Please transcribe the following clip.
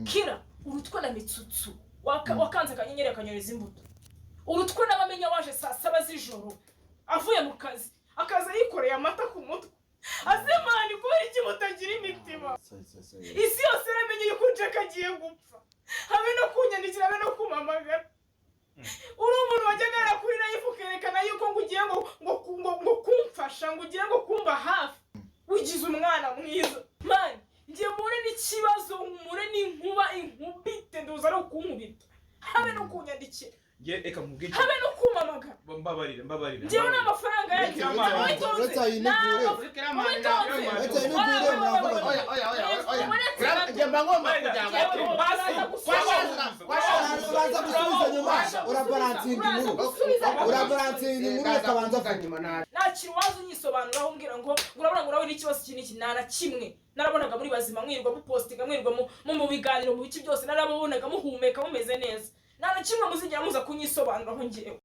Kira urutwe na mitsutsu. Wakanze akanyenyeri akanyereza imbuto, urutwe n'abamenya waje saa 7 z'ijoro avuye mu kazi, akaza yikoreye amata ku mutwe. Azemani, kubera iki mutagira imitima? Sorry, sorry, sorry. Isi yose iramenye yuko Jack agiye gupfa, habe no kunyandikira, habe no kumpamagara. Uri umuntu wajyaga yara kuri live ukerekana yuko ngo ugiye ngo kumfasha, ngo ugiye ngo kumba hafi, wigize umwana mwiza. Man, ngiye mpure n'ikibazo, mpure n'inkuba inkubite, nduza ari ukunkubita, habe no kunyandikira, Nge reka nkubwire. habe no kumpamagara. Mbabarire, mbabarire. Njyewe ni amafaranga yanjye. Uretse Uretse ayinegure. Witonze. Uretse ayinegure, muravuga. Oya, oya, oya, oya. Uretse Njye mba ngomba kujya hagati. Uraza gusubiza nyuma, urabalancinga inkuru, urabalancinga inkuru, ukabanza avuga. Nyuma nabi. Nakira uwaza unyisobanuraho, umbwira ngo urabona ngo urabe n'ikibazo iki n'iki. Nta na kimwe narabonaga muri bazima, mwirirwa mupostinga, mwirirwa mu biganiro, mu bice byose narababonaga muhumeka, mumeze neza. Nta na kimwe muzigera muza kunyisobanuraho ngewe.